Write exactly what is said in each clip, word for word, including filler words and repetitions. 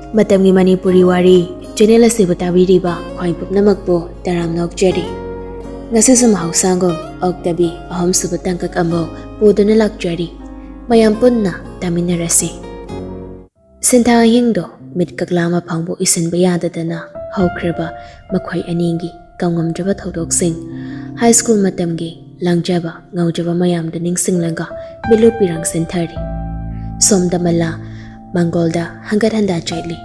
ꯃꯇꯝꯒꯤ ꯃꯅꯤꯄꯨꯔꯤ ꯋꯥꯔꯤ ꯆꯦꯅꯦꯜ ꯑꯁꯤꯕꯨ ꯇꯥꯕꯤꯔꯤꯕ ꯈ꯭ꯋꯥꯏ ꯄꯨꯝꯅꯃꯛꯄꯨ ꯇꯔꯥꯝꯅ ꯑꯣꯛꯆꯔꯤ꯫ ꯉꯁꯤꯁꯨ ꯃꯍꯧꯁꯥꯒꯨꯝ ꯑꯣꯛꯇꯕꯤ ꯑꯍꯨꯝꯁꯨꯕ ꯇꯥꯡꯀꯛ ꯑꯃꯕꯨ ꯄꯨꯗꯨꯅ ꯂꯥꯛꯆꯔꯤ꯫ ꯃꯌꯥꯝ ꯄꯨꯟꯅ ꯇꯥꯃꯤꯟꯅꯔꯁꯤ꯫ ꯁꯤꯟꯊꯥ ꯑꯍꯤꯡꯗꯣ ꯃꯤꯠ ꯀꯛꯂꯥ ꯑꯃ ꯐꯥꯎꯕ ꯎꯏꯁꯤꯟꯕ ꯌꯥꯗꯗꯅ ꯍꯧꯈ꯭ꯔꯕ ꯃꯈꯣꯏ ꯑꯅꯤꯒꯤ ꯀꯥꯎꯉꯝꯗ꯭ꯔꯕ ꯊꯧꯗꯣꯛꯁꯤꯡ, ꯍꯥꯏ ꯁ꯭ꯀꯨꯜ ꯃꯇꯝꯒꯤ ꯂꯥꯡꯖꯕ ꯉꯧꯖꯕ ꯃꯌꯥꯝꯗꯨ ꯅꯤꯡꯁꯤꯡꯂꯒ ꯃꯤꯠꯂꯨ ꯄꯤꯔꯥꯡ ꯁꯤꯟꯊꯔꯤ꯫ ꯁꯣꯝꯗ ꯃꯂꯥ ꯃꯥꯡꯒꯣꯜꯗ ꯍꯪꯒꯠ ꯍꯟꯗꯥ ꯆꯠꯂꯤ꯫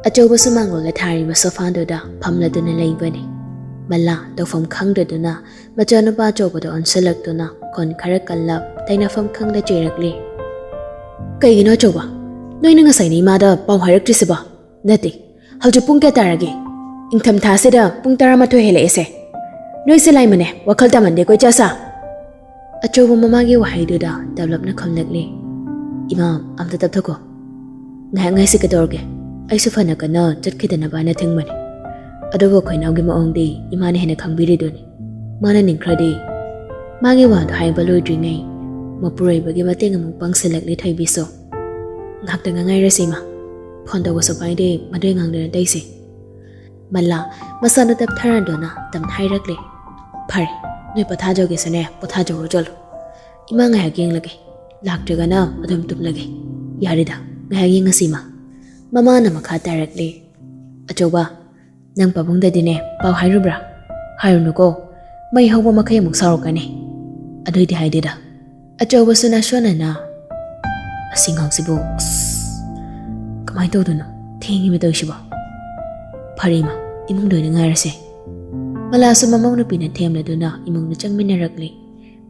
ꯑꯆꯧꯕꯁꯨ ꯃꯥꯡꯒꯣꯜꯗ ꯊꯥꯔꯤꯕ ꯁꯣꯐꯥꯗꯨꯗ ꯐꯝꯂꯗꯨꯅ ꯂꯩꯕꯅꯤ꯫ ꯃꯂꯥ ꯇꯧꯐꯝ ꯈꯪꯗꯗꯨꯅ ꯃꯆꯥꯅꯨꯄꯥ ꯑꯆꯧꯕꯗ ꯑꯣꯟꯁꯤꯜꯂꯛꯇꯨꯅ ꯈꯣꯟ ꯈꯔ ꯀꯜꯂꯞ ꯇꯩꯅꯐꯝ ꯈꯪꯗ ꯆꯩꯔꯛꯂꯤ꯫ "ꯀꯩꯒꯤꯅꯣ ꯑꯆꯧꯕ? ꯅꯣꯏꯅ ꯉꯁꯥꯏꯅ ꯏꯃꯥꯗ ꯄꯥꯎ ꯍꯥꯏꯔꯛꯇ꯭ꯔꯤꯁꯤꯕꯣ? ꯅꯠꯇꯦ, ꯍꯧꯖꯤꯛ ꯄꯨꯡ ꯀꯌꯥ ꯇꯥꯔꯒꯦ? ꯏꯪꯊꯝꯊꯥꯁꯤꯗ ꯄꯨꯡ ꯇꯔꯥꯃꯥꯊꯣꯏ ꯍꯦꯜꯂꯛꯑꯦꯁꯦ꯫ ꯅꯣꯏꯁꯦ ꯂꯥꯏꯃꯅꯦ, ꯋꯥꯈꯜ ꯇꯥꯃꯟꯗꯦꯀꯣ ꯏꯆꯥꯁꯥ?" ꯑꯆꯧꯕ ꯃꯃꯥꯒꯤ ꯋꯥꯍꯩꯗꯨꯗ ꯇꯞꯂꯞꯅ ꯈꯨꯝꯂꯛꯂꯤ꯫ "ꯏꯃꯥ, ꯑꯝꯇ ꯇꯞꯊꯣꯛꯈꯣ꯫ ꯉꯥꯏꯍꯥꯛ ꯉꯥꯏꯁꯤ, ꯀꯩꯗꯧꯔꯒꯦ? ꯑꯩꯁꯨ ꯐꯅ ꯀꯟꯅ ꯆꯠꯈꯤꯗꯅꯕ ꯍꯥꯏꯅ ꯊꯤꯡꯕꯅꯤ꯫ ꯑꯗꯨꯕꯨ ꯑꯩꯈꯣꯏ ꯏꯅꯥꯎꯒꯤ ꯃꯑꯣꯡꯗꯤ ꯏꯃꯥꯅ ꯍꯦꯟꯅ ꯈꯪꯕꯤꯔꯤꯗꯨꯅꯤ꯫ ꯃꯥꯅ ꯅꯤꯡꯈ꯭ꯔꯗꯤ꯫" ꯃꯥꯒꯤ ꯋꯥꯗꯨ ꯍꯥꯏꯕ ꯂꯣꯏꯗ꯭ꯔꯤꯉꯩ ꯃꯄꯨꯔꯣꯏꯕꯒꯤ ꯃꯇꯦꯡ ꯑꯃꯨꯛ ꯄꯥꯡꯁꯤꯜꯂꯛꯂꯤ ꯊꯣꯏꯕꯤꯁꯨ꯫ "ꯉꯥꯏꯍꯥꯛꯇꯪ ꯉꯥꯏꯔꯁꯤ ꯏꯃꯥ꯫ ꯐꯣꯟ ꯇꯧꯕꯁꯨ ꯄꯥꯏꯗꯦ, ꯃꯗꯨ ꯑꯉꯥꯡꯗꯨꯅ ꯇꯩꯁꯦ꯫" ꯃꯂꯥ ꯃꯁꯥꯅ ꯇꯞꯊꯔꯗꯨꯅ ꯇꯞꯅ ꯍꯥꯏꯔꯛꯂꯦ꯫ "ꯐꯔꯦ, ꯅꯣꯏ ꯄꯣꯊꯥꯖꯒꯦꯁꯨꯅꯦ, ꯄꯣꯊꯥꯖꯧꯔꯣ ꯆꯠꯂꯣ꯫ ꯏꯃꯥ ꯉꯥꯏꯍꯥꯛ ꯌꯦꯡꯂꯒꯦ, ꯂꯥꯛꯇ꯭ꯔꯒꯅ ꯑꯗꯨꯝ ꯇꯨꯝꯂꯒꯦ꯫ ꯌꯥꯔꯦꯗ, ꯉꯥꯏꯍꯥꯛ ꯌꯦꯡꯉꯁꯤ ꯏꯃꯥ꯫" ꯃꯃꯥꯅ ꯃꯈꯥ ꯇꯥꯔꯛꯂꯦ꯫ "ꯑꯆꯧꯕ, ꯅꯪ ꯄꯥꯕꯨꯡꯗꯗꯤꯅꯦ ꯄꯥꯎ ꯍꯥꯏꯔꯨꯕ꯭ꯔꯥ? ꯍꯥꯏꯔꯨꯅꯨꯀꯣ, ꯃꯩ ꯍꯧꯕ ꯃꯈꯩ ꯑꯃꯨꯛ ꯁꯥꯎꯔꯛꯀꯅꯤ꯫ ꯑꯗꯨꯏꯗꯤ ꯍꯥꯏꯗꯦꯗ꯫" ꯑꯆꯧꯕꯁꯨ ꯅꯥꯁꯣꯟꯅꯅ, "ꯑꯁꯤ ꯑꯉꯥꯡꯁꯤꯕꯨ, ꯑꯁ, ꯀꯃꯥꯏꯅ ꯇꯧꯗꯣꯏꯅꯣ? ꯊꯦꯡꯉꯤꯕ ꯇꯧꯔꯤꯁꯤꯕꯣ꯫ ꯐꯔꯦ ꯏꯃꯥ, ꯏꯃꯨꯡꯗ ꯑꯣꯏꯅ ꯉꯥꯏꯔꯁꯦ꯫" ꯃꯂꯥꯁꯨ ꯃꯃꯧ ꯅꯨꯄꯤꯅ ꯊꯦꯝꯂꯗꯨꯅ ꯏꯃꯨꯡꯗ ꯆꯪꯃꯤꯟꯅꯔꯛꯂꯦ꯫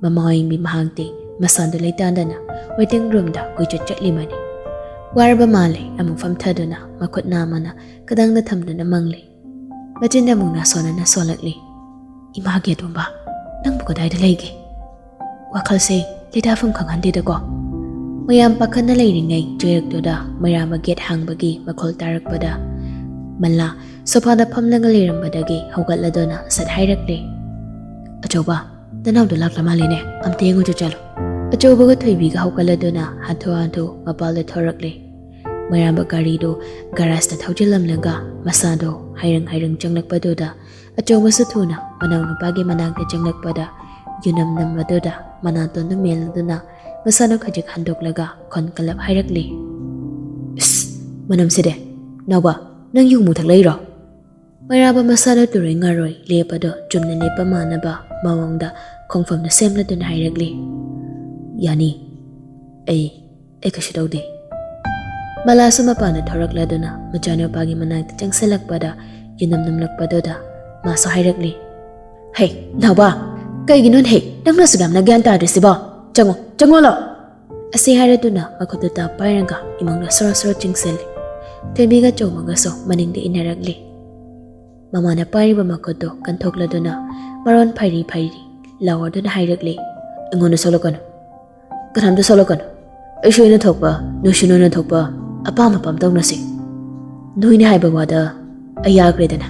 ꯃꯃꯥ ꯑꯣꯏꯕꯤ ꯃꯍꯥꯛꯇꯤ ꯃꯁꯥꯗꯨ ꯂꯩꯇꯥꯗꯅ ꯋꯦꯇꯤꯡ ꯔꯨꯝꯗ ꯀꯣꯏꯆꯠ ꯆꯠꯂꯤꯕꯅꯤ꯫ ꯋꯥꯔꯕ ꯃꯥꯜꯂꯦ, ꯑꯃꯨꯛ ꯐꯝꯊꯗꯨꯅ ꯃꯈꯨꯠ ꯅꯥꯝꯃꯅ ꯈꯗꯥꯡꯗ ꯊꯝꯗꯨꯅ ꯃꯪꯂꯦ꯫ ꯃꯆꯤꯟꯗ ꯑꯃꯨꯛ ꯅꯥꯁꯣꯟꯅꯅ ꯁꯣꯜꯂꯛꯂꯤ꯫ "ꯏꯃꯥꯒꯤ ꯑꯇꯣꯝꯕ, ꯅꯪꯕꯨ ꯀꯗꯥꯏꯗ ꯂꯩꯒꯦ? ꯋꯥꯈꯜꯁꯦ ꯂꯩꯇꯥꯐꯝ ꯈꯪꯍꯟꯗꯦꯗꯀꯣ꯫" ꯃꯌꯥꯝ ꯄꯥꯈꯠꯅ ꯂꯩꯔꯤꯉꯩ ꯆꯩꯔꯛꯇꯨꯗ ꯃꯩꯔꯥꯕ ꯒꯦꯠ ꯍꯥꯡꯕꯒꯤ ꯃꯈꯣꯜ ꯇꯥꯔꯛꯄꯗ ꯃꯂꯥ ꯁꯣꯐꯥꯗ ꯐꯝꯂꯒ ꯂꯩꯔꯝꯕꯗꯒꯤ ꯍꯧꯒꯠꯂꯗꯨꯅ ꯁꯠ ꯍꯥꯏꯔꯛꯂꯦ꯫ "ꯑꯆꯧꯕ, ꯅꯅꯥꯎꯗꯣ ꯂꯥꯛꯂ ꯃꯥꯜꯂꯦꯅꯦ, ꯑꯝꯇ ꯌꯦꯡꯉꯨꯆꯣ ꯆꯠꯂꯣ꯫" ꯑꯆꯧꯕꯒ ꯊꯣꯏꯕꯤꯒ ꯍꯧꯒꯠꯂꯗꯨꯅ ꯍꯥꯊꯨ ꯍꯥꯊꯨ ꯃꯄꯥꯜꯗ ꯊꯣꯔꯛꯂꯦ꯫ ꯃꯩꯔꯥꯕ ꯒꯥꯔꯤꯗꯨ ꯒꯔꯥꯖꯇ ꯊꯧꯖꯤꯜꯂꯝꯂꯒ ꯃꯁꯥꯗꯣ ꯍꯥꯏꯔꯪ ꯍꯥꯏꯔꯪ ꯆꯪꯂꯛꯄꯗꯨꯗ ꯑꯆꯧꯕꯁꯨ ꯊꯨꯅ ꯃꯅꯥꯎꯅꯨꯄꯥꯒꯤ ꯃꯅꯥꯛꯇ ꯆꯪꯂꯛꯄꯗ ꯌꯨꯅꯝ ꯅꯝꯕꯗꯨꯗ ꯃꯅꯥꯇꯣꯟꯗꯨ ꯃꯦꯜꯂꯗꯨꯅ ꯃꯁꯥꯗꯣ ꯈꯖꯤꯛ ꯍꯟꯗꯣꯛꯂꯒ ꯈꯣꯟ ꯀꯜꯂꯞ ꯍꯥꯏꯔꯛꯂꯤ, "ꯏꯁ, ꯃꯅꯝꯁꯤꯗꯤ! ꯅꯥꯎꯕ, ꯅꯪ ꯌꯨ ꯃꯨꯊꯛꯂꯛꯏꯔꯣ?" ꯃꯩꯔꯥꯕ ꯃꯁꯥꯗꯣ ꯇꯨꯔꯣꯏ ꯉꯥꯔꯣꯏ ꯂꯦꯞꯄꯗꯣ ꯆꯨꯝꯅ ꯂꯦꯞꯄ ꯃꯥꯟꯅꯕ ꯃꯑꯣꯡꯗ ꯈꯣꯡꯐꯝꯗ ꯁꯦꯝꯂꯗꯨꯅ ꯍꯥꯏꯔꯛꯂꯤ, "ꯌꯥꯅꯤ, ꯑꯩ, ꯑꯩ ꯀꯩꯁꯨ ꯇꯧꯗꯦ꯫" ꯃꯂꯥꯁꯨ ꯃꯄꯥꯟꯗ ꯊꯣꯔꯛꯂꯗꯨꯅ ꯃꯆꯥꯅꯨꯄꯥꯒꯤ ꯃꯅꯥꯛꯇ ꯆꯪꯁꯤꯜꯂꯛꯄꯗ ꯌꯨꯅꯝ ꯅꯝꯂꯛꯄꯗꯨꯗ ꯃꯥꯁꯨ ꯍꯥꯏꯔꯛꯂꯤ, "ꯍꯦ, ꯅꯥꯎꯕ, ꯀꯩꯒꯤꯅꯣꯅꯦ ꯅꯪꯅ ꯑꯁꯨꯛ ꯌꯥꯝꯅ ꯒ꯭ꯌꯥꯟ ꯇꯥꯗ꯭ꯔꯤꯁꯤꯕꯣ? ꯆꯪꯉꯣ, ꯆꯪꯉꯣꯂꯣ!" ꯑꯁꯤ ꯍꯥꯏꯔꯗꯨꯅ ꯃꯈꯨꯠꯇꯨ ꯇꯥꯞ ꯄꯥꯏꯔꯒ ꯏꯃꯨꯡꯗ ꯁꯣꯔꯣ ꯁꯣꯔꯣ ꯆꯤꯡꯁꯤꯜꯂꯤ꯫ ꯊꯣꯏꯕꯤꯒ ꯑꯆꯧꯕꯒꯁꯨ ꯃꯅꯤꯡꯗ ꯏꯟꯅꯔꯛꯂꯤ꯫ ꯃꯃꯥꯅ ꯄꯥꯏꯔꯤꯕ ꯃꯈꯨꯠꯇꯨ ꯀꯟꯊꯣꯛꯂꯗꯨꯅ ꯃꯔꯣꯟ ꯐꯩꯔꯤ ꯐꯩꯔꯤ ꯂꯥꯎꯔꯗꯨꯅ ꯍꯥꯏꯔꯛꯂꯤ, "ꯑꯩꯉꯣꯟꯗ ꯁꯣꯛꯂꯛꯀꯅꯨ, ꯀꯅꯥꯝꯇ ꯁꯣꯛꯂꯛꯀꯅꯨ꯫ ꯑꯩꯁꯨ ꯑꯩꯅ ꯊꯣꯛꯄ, ꯅꯣꯏꯁꯨ ꯅꯣꯏꯅ ꯊꯣꯛꯄ ꯑꯄꯥꯝ ꯑꯄꯥꯝ ꯇꯧꯅꯁꯤ꯫ ꯅꯣꯏꯅ ꯍꯥꯏꯕ ꯋꯥꯗ ꯑꯩ ꯌꯥꯈ꯭ꯔꯦꯗꯅ,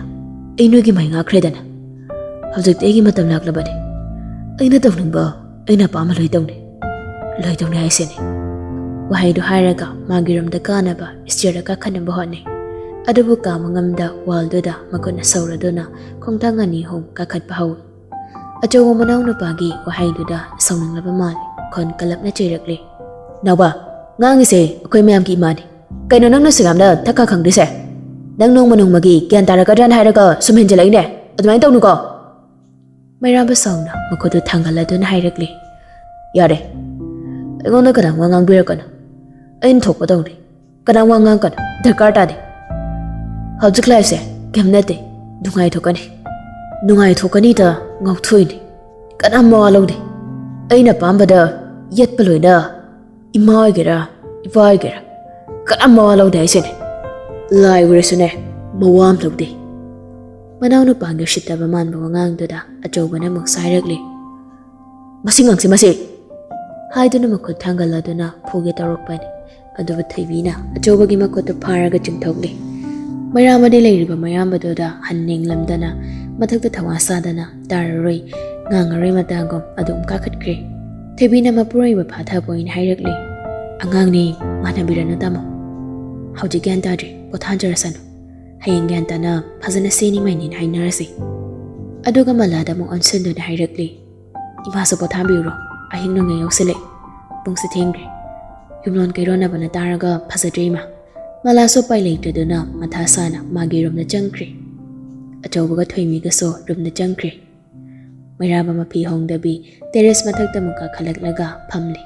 ꯑꯩ ꯅꯣꯏꯒꯤ ꯃꯩ ꯉꯥꯛꯈ꯭ꯔꯦꯗꯅ꯫ ꯍꯧꯖꯤꯛꯇꯤ ꯑꯩꯒꯤ ꯃꯇꯝ ꯂꯥꯛꯂꯕꯅꯤ꯫ ꯑꯩꯅ ꯇꯧꯅꯤꯡꯕ, ꯑꯩꯅ ꯑꯄꯥꯝꯕ ꯂꯣꯏ ꯇꯧꯅꯤ, ꯂꯣꯏ ꯇꯧꯅꯤ ꯍꯥꯏꯁꯤꯅꯤ꯫" ꯋꯥꯍꯩꯗꯨ ꯍꯥꯏꯔꯒ ꯃꯥꯒꯤ ꯔꯨꯝꯗ ꯀꯥꯅꯕ ꯁ꯭ꯇꯤꯌꯔꯗ ꯀꯥꯈꯠꯅꯕ ꯍꯣꯠꯅꯩ꯫ ꯑꯗꯨꯕꯨ ꯀꯥ ꯃꯉꯝꯗ ꯋꯥꯜꯗꯨꯗ ꯃꯈꯨꯠꯅ ꯁꯧꯔꯗꯨꯅ ꯈꯣꯡꯊꯥꯡ ꯑꯅꯤ ꯑꯍꯨꯝ ꯀꯥꯈꯠꯄ ꯍꯧꯏ꯫ ꯑꯆꯧꯕ ꯃꯅꯥꯎꯅꯨꯄꯥꯒꯤ ꯋꯥꯍꯩꯗꯨꯗ ꯁꯥꯎꯅꯤꯡꯂꯕ ꯃꯥꯜꯂꯤ꯫ ꯈꯣꯟ ꯀꯜꯂꯞꯅ ꯆꯩꯔꯛꯂꯤ, "ꯅꯥꯎꯕ, ꯉꯥꯡꯉꯤꯁꯦ ꯑꯩꯈꯣꯏ ꯃꯌꯥꯝꯒꯤ ꯏꯃꯥꯅꯤ꯫ ꯀꯩꯅꯣ ꯅꯪꯅ ꯑꯁꯨꯛ ꯌꯥꯝꯅ ꯊꯛ ꯈꯥ ꯈꯪꯗ꯭ꯔꯤꯁꯦ? ꯅꯪ ꯅꯣꯡꯃ ꯅꯣꯡꯃꯒꯤ ꯒ꯭ꯌꯥꯟ ꯇꯥꯔꯛꯀꯗ꯭ꯔꯥꯅ ꯍꯥꯏꯔꯒ ꯁꯨꯝ ꯍꯦꯟꯖꯤꯜꯂꯛꯏꯅꯦ꯫ ꯑꯗꯨꯃꯥꯏꯅ ꯇꯧꯅꯨꯀꯣ꯫" ꯃꯩꯔꯥꯕ ꯁꯥꯎꯅ ꯃꯈꯨꯠꯇꯨ ꯊꯥꯡꯒꯠꯂꯗꯨꯅ ꯍꯥꯏꯔꯛꯂꯤ, "ꯌꯥꯔꯦ, ꯑꯩꯉꯣꯟꯗ ꯀꯅꯥꯝ ꯋꯥ ꯉꯥꯡꯕꯤꯔꯛꯀꯅꯨ꯫ ꯑꯩꯅ ꯊꯣꯛꯄ ꯇꯧꯅꯤ꯫ ꯀꯅꯥꯝ ꯋꯥ ꯉꯥꯡꯒꯅꯨ, ꯗꯔꯀꯥꯔ ꯇꯥꯗꯦ꯫ ꯍꯧꯖꯤꯛ ꯂꯥꯏꯐꯁꯦ ꯀꯩꯝ ꯅꯠꯇꯦ, ꯅꯨꯡꯉꯥꯏꯊꯣꯛꯀꯅꯤ꯫ ꯅꯨꯡꯉꯥꯏꯊꯣꯛꯀꯅꯤꯗ ꯉꯥꯎꯊꯣꯛꯏꯅꯤ꯫ ꯀꯅꯥꯝ ꯃꯋꯥ ꯂꯧꯗꯦ꯫ ꯑꯩꯅ ꯑꯄꯥꯝꯕꯗ ꯌꯦꯠꯄ ꯂꯣꯏꯅ ꯏꯃꯥ ꯑꯣꯏꯒꯦꯔꯥ, ꯏꯄꯥ ꯑꯣꯏꯒꯦꯔꯥ, ꯀꯅꯥꯝ ꯃꯋꯥ ꯂꯧꯗꯦ ꯍꯥꯏꯁꯤꯅꯦ꯫ ꯂꯥꯏ ꯑꯣꯏꯔꯁꯨꯅꯦ, ꯃꯋꯥ ꯑꯃ ꯂꯧꯗꯦ꯫" ꯃꯅꯥꯎꯅꯨꯄꯥꯒꯤ ꯎꯁꯤꯠꯇꯕ ꯃꯥꯟꯕ ꯋꯥꯉꯥꯡꯗꯨꯗ ꯑꯆꯧꯕꯅ ꯑꯃꯨꯛꯁꯨ ꯍꯥꯏꯔꯛꯂꯤ, "ꯃꯁꯤ ꯉꯥꯡꯁꯤ, ꯃꯁꯤ!" ꯍꯥꯏꯗꯨꯅ ꯃꯈꯨꯠ ꯊꯥꯡꯒꯠꯂꯗꯨꯅ ꯐꯨꯒꯦ ꯇꯧꯔꯛꯄꯅꯤ꯫ ꯑꯗꯨꯕꯨ ꯊꯣꯏꯕꯤꯅ ꯑꯆꯧꯕꯒꯤ ꯃꯈꯨꯠꯇꯨ ꯐꯥꯔꯒ ꯆꯤꯡꯊꯣꯛꯂꯤ꯫ ꯃꯩꯔꯥꯕꯗꯤ ꯂꯩꯔꯤꯕ ꯃꯌꯥꯝꯕꯗꯨꯗ ꯍꯟ ꯌꯦꯡꯂꯝꯗꯅ ꯃꯊꯛꯇ ꯊꯋꯥ ꯁꯥꯗꯅ ꯇꯥꯔꯔꯣꯏ, ꯉꯥꯡꯉꯔꯣꯏ ꯃꯇꯥꯒꯨꯝ ꯑꯗꯨꯝ ꯀꯥꯈꯠꯈ꯭ꯔꯦ꯫ ꯊꯣꯏꯕꯤꯅ ꯃꯄꯨꯔꯣꯏꯕ ꯐꯥꯊꯕ ꯑꯣꯏꯅ ꯍꯥꯏꯔꯛꯂꯤ, "ꯑꯉꯥꯡꯅꯤ, ꯃꯥꯟꯅꯕꯤꯔꯅꯨ ꯇꯥꯃꯣ꯫ "ꯍꯧꯖꯤꯛ ꯒ꯭ꯌꯥꯟ ꯇꯥꯗ꯭ꯔꯤ, ꯄꯣꯊꯥꯖꯔꯁꯅꯨ꯫ ꯍꯌꯦꯡ ꯒ꯭ꯌꯥꯟ ꯇꯥꯅ ꯐꯖꯅ ꯁꯦꯝꯅꯤꯡꯉꯥꯏꯅꯦꯅ ꯍꯥꯏꯅꯔꯁꯤ"꯫ ꯑꯗꯨꯒ ꯃꯂꯥꯗ ꯑꯃꯨꯛ ꯑꯣꯟꯁꯤꯟꯗꯨꯅ ꯍꯥꯏꯔꯛꯂꯤ, "ꯏꯃꯥꯁꯨ ꯄꯣꯊꯥꯕꯤꯔꯣ, ꯑꯍꯤꯡ ꯅꯣꯡꯌꯥꯏ ꯌꯧꯁꯤꯜꯂꯛꯑꯦ꯫ ꯄꯨꯡꯁꯨ ꯊꯦꯡꯈ꯭ꯔꯦ꯫ ꯌꯨꯝꯂꯣꯟ ꯀꯩꯔꯣꯟꯅꯕꯅ ꯇꯥꯔꯒ ꯐꯖꯗ꯭ꯔꯦ ꯏꯃꯥ"꯫ ꯃꯂꯥꯁꯨ ꯎꯄꯥꯏ ꯂꯩꯇꯗꯨꯅ ꯃꯊꯥ ꯁꯥꯅ ꯃꯥꯒꯤ ꯔꯨꯝꯗ ꯆꯪꯈ꯭ꯔꯦ꯫ ꯑꯆꯧꯕꯒ ꯊꯣꯏꯃꯤꯒꯁꯨ ꯔꯨꯝꯗ ꯆꯪꯈ꯭ꯔꯦ꯫ ꯃꯩꯔꯥꯕ ꯃꯐꯤ ꯍꯣꯡꯗꯕꯤ ꯇꯦꯔꯦꯁ ꯃꯊꯛꯇ ꯑꯃꯨꯛ ꯀꯥꯈꯠꯂꯛꯂꯒ ꯐꯝꯂꯤ꯫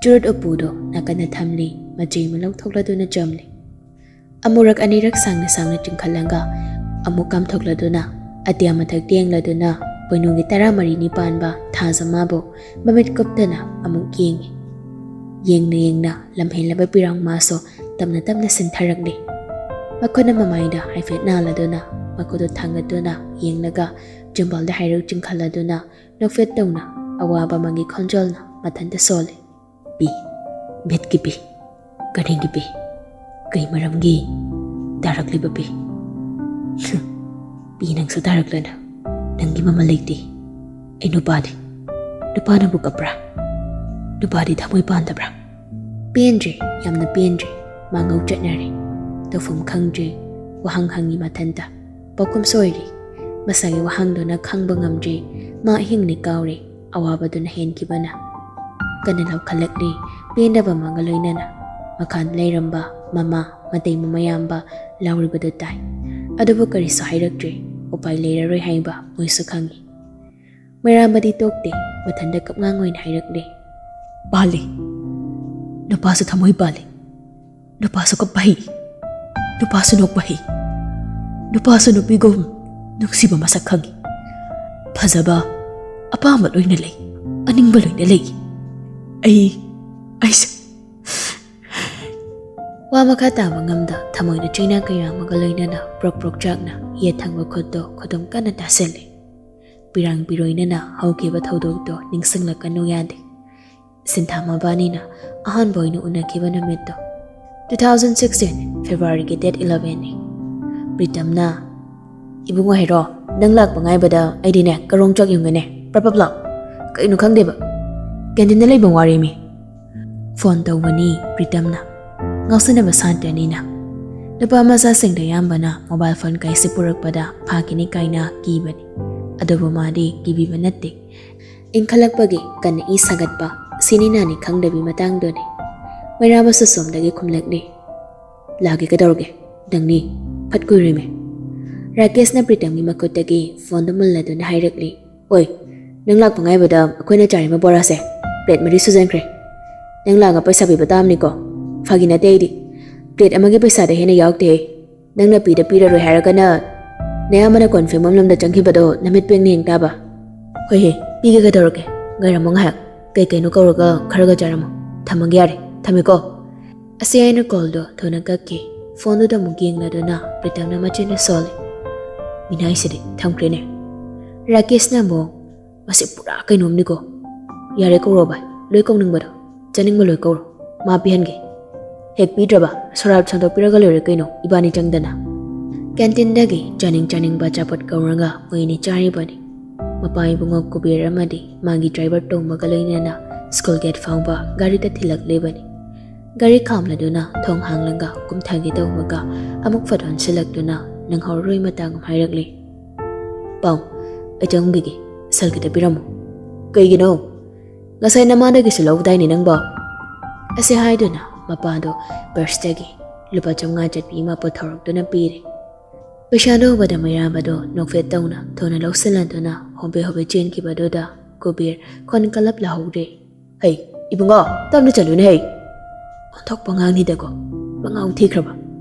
ꯆꯨꯔꯨꯠ ꯎꯄꯨꯗꯣ ꯅꯥꯀꯟꯗ ꯊꯝꯂꯤ, ꯃꯆꯩ ꯑꯃ ꯂꯧꯊꯣꯛꯂꯗꯨꯅ ꯆꯝꯂꯤ꯫ ꯑꯃꯨꯔꯛ ꯑꯅꯤꯔꯛ ꯁꯥꯡꯅ ꯁꯥꯡꯅ ꯆꯤꯡꯈꯠꯂꯒ ꯑꯃꯨꯛ ꯀꯥꯝꯊꯣꯛꯂꯗꯨꯅ, ꯑꯇꯤꯌꯥ ꯃꯊꯛ ꯇꯦꯡꯂꯗꯨꯅ, ꯄꯣꯏꯅꯨꯒꯤ ꯇꯔꯥꯃꯔꯤꯅꯤ ꯄꯥꯟꯕ ꯊꯥꯖ ꯃꯥꯕꯨ ꯃꯃꯤꯠ ꯀꯨꯞꯇꯅ ꯑꯃꯨꯛ ꯌꯦꯡꯉꯤ꯫ ꯌꯦꯡꯅ ꯌꯦꯡꯅ ꯂꯝꯍꯦꯜꯂꯕ ꯄꯤꯔꯥꯡ ꯃꯥꯁꯨ ꯇꯞꯅ ꯇꯞꯅ ꯁꯤꯟꯊꯔꯛꯂꯤ꯫ ꯃꯈꯨꯠꯅ ꯃꯃꯥꯏꯗ ꯍꯥꯏꯐꯦꯠ ꯅꯥꯜꯂꯗꯨꯅ, ꯃꯈꯨꯠꯇꯨ ꯊꯥꯡꯒꯠꯇꯨꯅ ꯌꯦꯡꯂꯒ, ꯆꯤꯝꯕꯥꯜꯗ ꯍꯥꯏꯔꯞ ꯆꯤꯡꯈꯠꯂꯗꯨꯅ, ꯅꯣꯛꯐꯦꯠ ꯇꯧꯅ ꯑꯋꯥꯕ ꯑꯃꯒꯤ ꯈꯣꯟꯖꯦꯜꯅ ꯃꯊꯟꯇ ꯁꯣꯜꯂꯤ꯫ "ꯄꯤ, ꯕꯦꯠꯀꯤ ꯄꯤ, ꯀꯔꯤꯒꯤ ꯄꯤ? ꯀꯩ ꯃꯔꯝꯒꯤ ꯇꯥꯔꯛꯂꯤꯕ ꯄꯤ? ꯄꯤ, ꯅꯪꯁꯨ ꯇꯥꯔꯛꯂꯅꯨ꯫ ꯅꯪꯒꯤ ꯃꯃꯜ ꯂꯩꯇꯦ꯫ ꯑꯩ ꯅꯨꯄꯥꯅꯤ꯫ ꯅꯨꯄꯥꯅꯕꯨ ꯀꯞꯄ꯭ꯔꯥ? ꯅꯨꯄꯥꯗꯤ ꯊꯃꯣꯏ ꯄꯥꯟꯗꯕ꯭ꯔꯥ?" ꯄꯦꯟꯗ꯭ꯔꯦ, ꯌꯥꯝꯅ ꯄꯦꯟꯗ꯭ꯔꯦ꯫ ꯃꯥ ꯉꯧ ꯆꯠꯅꯔꯦ꯫ ꯇꯧꯐꯝ ꯈꯪꯗ꯭ꯔꯦ꯫ ꯋꯥꯍꯪ ꯍꯪꯉꯤ ꯃꯊꯟꯇ꯫ ꯄꯥꯎꯈꯨꯝ ꯁꯣꯏꯔꯤ꯫ ꯃꯁꯥꯒꯤ ꯋꯥꯍꯪꯗꯨꯅ ꯈꯪꯕ ꯉꯝꯗ꯭ꯔꯦ꯫ ꯃꯥ ꯑꯍꯤꯡꯅꯤ ꯀꯥꯎꯔꯦ꯫ ꯑꯋꯥꯕꯗꯨꯅ ꯍꯦꯟꯈꯤꯕꯅ꯫ ꯀꯟꯅ ꯂꯥꯎꯈꯠꯂꯛꯂꯤ, ꯄꯦꯟꯗꯕ ꯑꯃꯒ ꯂꯣꯏꯅꯅ꯫ ꯃꯈꯥꯗ ꯂꯩꯔꯝꯕ ꯃꯃꯥ, ꯃꯇꯩ ꯃꯃꯌꯥꯝꯕ ꯂꯥꯎꯔꯤꯕꯗꯨ ꯇꯥꯏ꯫ ꯑꯗꯨꯕꯨ ꯀꯔꯤꯁꯨ ꯍꯥꯏꯔꯛꯇ꯭ꯔꯦ꯫ ꯎꯄꯥꯏ ꯂꯩꯔꯔꯣꯏ ꯍꯥꯏꯕ ꯃꯣꯏꯁꯨ ꯈꯪꯏ꯫ ꯃꯩꯔꯥꯕꯗꯤ ꯇꯣꯛꯇꯦ, ꯃꯊꯟꯇ ꯀꯞꯉꯥꯡ ꯑꯣꯏꯅ ꯍꯥꯏꯔꯛꯂꯤ꯫ "ꯄꯥꯜꯂꯤ꯫ ꯅꯨꯄꯥꯁꯨ ꯊꯃꯣꯏ ꯄꯥꯜꯂꯤ꯫ ꯅꯨꯄꯥꯁꯨ ꯀꯞꯄ ꯍꯩ꯫ ꯅꯨꯄꯥꯁꯨ ꯅꯣꯛꯄ ꯍꯩ꯫ ꯅꯨꯄꯥꯁꯨ ꯅꯨꯄꯤꯒꯨꯝ ꯅꯨꯡꯁꯤꯕ ꯃꯁꯛ ꯈꯪꯏ꯫ ꯐꯖꯕ, ꯑꯄꯥꯝꯕ ꯂꯣꯏꯅ ꯂꯩ꯫ ꯑꯅꯤꯡꯕ ꯂꯣꯏꯅ ꯂꯩ꯫ ꯑꯩ, ꯑꯩꯁꯦ"꯫ ꯋꯥ ꯃꯈꯥ ꯇꯥꯕ ꯉꯝꯗ ꯊꯃꯣꯏꯗ ꯆꯩꯅꯥ ꯀꯌꯥ ꯑꯃꯒ ꯂꯣꯏꯅꯅ ꯄ꯭ꯔꯣꯛ ꯄ꯭ꯔꯣꯛ ꯆꯥꯛꯅ ꯌꯦꯠ ꯊꯪꯕ ꯈꯨꯠꯇꯣ ꯈꯨꯗꯨꯝ ꯀꯟꯅ ꯇꯥꯁꯤꯜꯂꯤ꯫ ꯄꯤꯔꯥꯡ ꯄꯤꯔꯣꯏꯅꯅ ꯍꯧꯈꯤꯕ ꯊꯧꯗꯣꯛꯇꯣ ꯅꯤꯡꯁꯤꯡꯂꯛꯀꯅꯨ ꯌꯥꯗꯦ꯫ ꯁꯤꯟꯊꯥ ꯃꯕꯥꯅꯤꯅ ꯑꯍꯥꯟꯕ ꯑꯣꯏꯅ ꯎꯅꯈꯤꯕ ꯅꯨꯃꯤꯠꯇꯣ two thousand sixteen Februaryꯒꯤ date elevenꯅꯤ꯫ ꯄ꯭ꯔꯤꯇꯝꯅ, "ꯏꯕꯨꯡꯉꯣ ꯍꯦꯔꯣ, ꯅꯪ ꯂꯥꯛꯄ ꯉꯥꯏꯕꯗ ꯑꯩꯗꯤꯅꯦ ꯀꯔꯣꯡ ꯆꯥꯛ ꯌꯨꯡꯉꯦꯅꯦ, ꯄ꯭ꯔꯞ ꯄ꯭ꯔꯞ ꯂꯥꯎ꯫ ꯀꯩꯅꯣ ꯈꯪꯗꯦꯕ, canteen ꯂꯩꯕ ꯋꯥꯔꯦꯃꯤ"꯫ ꯐꯣꯟ ꯇꯧꯕꯅꯤ ꯄ꯭ꯔꯤꯇꯝꯅ꯫ ꯉꯥꯎꯁꯟꯅꯕ ꯁꯥꯇ꯭ꯔꯅꯤꯅ꯫ ꯅꯨꯄꯥ ꯃꯆꯥꯁꯤꯡꯗ ꯑꯌꯥꯝꯕꯅ ꯃꯣꯕꯥꯏꯜ ꯐꯣꯟ ꯀꯥꯏꯁꯤ ꯄꯨꯔꯛꯄꯗ ꯐꯥꯈꯤꯅꯤ ꯀꯥꯏꯅ ꯀꯤꯕꯅꯤ꯫ ꯑꯗꯨꯕꯨ ꯃꯥꯗꯤ ꯀꯤꯕꯤꯕ ꯅꯠꯇꯦ꯫ ꯏꯟꯈꯠꯂꯛꯄꯒꯤ ꯀꯟꯅ ꯏ ꯁꯥꯒꯠꯄ, ꯁꯤꯅꯤ ꯅꯥꯅꯤ ꯈꯪꯗꯕꯤ ꯃꯇꯥꯡꯗꯨꯅꯤ꯫ ꯃꯩꯔꯥꯕꯁꯨ ꯁꯣꯝꯗꯒꯤ ꯈꯨꯝꯂꯛꯂꯤ꯫ "ꯂꯥꯛꯀꯦ ꯀꯩꯗꯧꯔꯒꯦ? ꯅꯪꯅꯤ ꯐꯠ ꯀꯨꯏꯔꯦꯃꯦ꯫" ꯔꯥꯀꯦꯁꯅ ꯄ꯭ꯔꯤꯇꯝꯒꯤ ꯃꯈꯨꯠꯇꯒꯤ ꯐꯣꯟꯗꯨ ꯃꯨꯜꯂꯗꯨꯅ ꯍꯥꯏꯔꯛꯂꯤ꯫ "ꯑꯣꯏ, ꯅꯪ ꯂꯥꯛꯄ ꯉꯥꯏꯕꯗ ꯑꯩꯈꯣꯏꯅ ꯆꯥꯔꯤꯕ ꯕꯣꯔꯥꯁꯦ ꯄ꯭ꯂꯦꯠ ꯃꯔꯤ ꯁꯨꯖꯟꯈ꯭ꯔꯦ꯫ ꯅꯪ ꯂꯥꯛꯑꯒ ꯄꯩꯁꯥ ꯄꯤꯕ ꯇꯥꯕꯅꯤꯀꯣ꯫ ꯐꯥꯒꯤ ꯅꯠꯇꯦ ꯑꯩꯗꯤ꯫ ꯄ꯭ꯂꯦꯠ ꯑꯃꯒꯤ ꯄꯩꯁꯥꯗ ꯍꯦꯟꯅ ꯌꯥꯎꯗꯦꯍꯦ꯫ ꯅꯪꯅ ꯄꯤꯗ ꯄꯤꯔꯔꯣꯏ ꯍꯥꯏꯔꯒꯅ ꯅꯌꯥꯝꯕꯅ ꯀꯣꯟꯐꯦꯡꯕꯝ ꯂꯣꯝꯗ ꯆꯪꯈꯤꯕꯗꯣ ꯅꯃꯤꯠ ꯄꯦꯡꯅ ꯌꯦꯡ ꯇꯥꯕ꯫" "ꯍꯣꯏꯍꯦ, ꯄꯤꯒꯦ ꯀꯩꯗꯧꯔꯒꯦ? ꯉꯥꯏꯔꯝꯃꯣ ꯉꯥꯏꯍꯥꯛ꯫ ꯀꯩ ꯀꯩꯅꯣ ꯀꯧꯔꯒ ꯈꯔꯒ ꯆꯥꯔꯝꯃꯣ꯫ ꯊꯝꯃꯒꯦ ꯌꯥꯔꯦ꯫ ꯊꯝꯃꯦꯀꯣ꯫" ꯑꯁꯤ ꯍꯥꯏꯅ ꯀꯣꯜꯗꯣ ꯊꯨꯅ ꯀꯛꯈꯤ꯫ ꯐꯣꯟꯗꯨꯗ ꯑꯃꯨꯛ ꯌꯦꯡꯂꯗꯨꯅ ꯄ꯭ꯔꯤꯇꯝꯅ ꯃꯆꯤꯟꯗ ꯁꯣꯜꯂꯤ꯫ "ꯃꯤꯅꯥꯏꯁꯤꯗꯤ ꯊꯝꯈ꯭ꯔꯦꯅꯦ꯫" ꯔꯥꯀꯦꯁꯅ ꯑꯃꯨꯛ, "ꯃꯁꯤ ꯄꯨꯔꯥ ꯀꯩꯅꯣꯝꯅꯤꯀꯣ꯫ ꯌꯥꯔꯦ ꯀꯧꯔꯣ ꯚꯥꯏ, ꯂꯣꯏ ꯀꯧꯅꯤꯡꯕꯗꯣ, ꯆꯥꯅꯤꯡꯕ ꯂꯣꯏ ꯀꯧꯔꯣ꯫ ꯃꯥ ꯄꯤꯍꯟꯒꯦ꯫ ꯍꯦꯛ ꯄꯤꯗ꯭ꯔꯕ ꯁꯣꯔꯥꯠ ꯁꯟꯗꯣꯛꯄꯤꯔꯒ ꯂꯣꯏꯔꯦ ꯀꯩꯅꯣ, ꯏꯕꯥꯅꯤ ꯆꯪꯗꯅ꯫" ꯀꯦꯟꯇꯤꯟꯗꯒꯤ ꯆꯥꯅꯤꯡ ꯆꯥꯅꯤꯡꯕ ꯑꯆꯥꯄꯣꯠ ꯀꯧꯔꯒ ꯃꯣꯏ ꯑꯅꯤ ꯆꯥꯔꯤꯕꯅꯤ꯫ ꯃꯄꯥ ꯏꯕꯨꯡꯉꯣ ꯀꯨꯕꯦꯔ ꯑꯃꯗꯤ ꯃꯥꯒꯤ ꯗ꯭ꯔꯥꯏꯚꯔ ꯇꯣꯡꯕꯒ ꯂꯣꯏꯅꯅ ꯁ꯭ꯀꯨꯜ ꯒꯦꯠ ꯐꯥꯎꯕ ꯒꯥꯔꯤꯗ ꯊꯤꯜꯂꯛꯂꯤꯕꯅꯤ꯫ ꯒꯥꯔꯤ ꯈꯥꯝꯂꯗꯨꯅ ꯊꯣꯡ ꯍꯥꯡꯂꯒ ꯀꯨꯝꯊꯒꯦ ꯇꯧꯕꯒ ꯑꯃꯨꯛ ꯐꯠ ꯑꯣꯟꯁꯤꯜꯂꯛꯇꯨꯅ ꯅꯪꯍꯧꯔꯔꯣꯏ ꯃꯇꯥꯡ ꯑꯃ ꯍꯥꯏꯔꯛꯂꯤ꯫ "ꯄꯥꯎ, ꯑꯩ ꯆꯪꯕꯤꯒꯦ, ꯁꯦꯜ ꯈꯤꯇ ꯄꯤꯔꯝꯃꯨ꯫" "ꯀꯩꯒꯤꯅꯣ? ꯉꯁꯥꯏ ꯅꯃꯥꯗꯒꯤꯁꯨ ꯂꯧꯗꯥꯏꯅꯦ ꯅꯪꯕꯣ?" ꯑꯁꯤ ꯍꯥꯏꯗꯨꯅ ꯃꯄꯥꯗꯣ ꯄꯔꯁꯇꯒꯤ ꯂꯨꯄꯥ ꯆꯥꯝꯃꯉꯥ ꯆꯠꯄꯤ ꯑꯃ ꯄꯨꯊꯣꯔꯛꯇꯨꯅ ꯄꯤꯔꯦ꯫ ꯄꯩꯁꯥꯗꯣ ꯎꯕꯗ ꯃꯩꯔꯥꯕꯗꯣ ꯅꯣꯛꯐꯦꯠ ꯇꯧꯅ ꯊꯨꯅ ꯂꯧꯁꯤꯜꯂꯗꯨꯅ ꯍꯣꯕꯦ ꯍꯣꯕꯦ ꯆꯦꯟꯈꯤꯕꯗꯨꯗ ꯀꯨꯕꯦꯔ ꯈꯣꯟ ꯀꯜꯂꯞ ꯂꯥꯍꯧꯔꯦ꯫ "ꯍꯩ, ꯏꯕꯨꯡꯉꯣ, ꯇꯞꯅ ꯆꯠꯂꯨꯅꯦ ꯍꯩ꯫ ꯑꯣꯟꯊꯣꯛꯄ ꯑꯉꯥꯡꯅꯤꯗꯀꯣ, ꯃꯉꯥꯎ ꯊꯤꯈ꯭ꯔꯕ꯫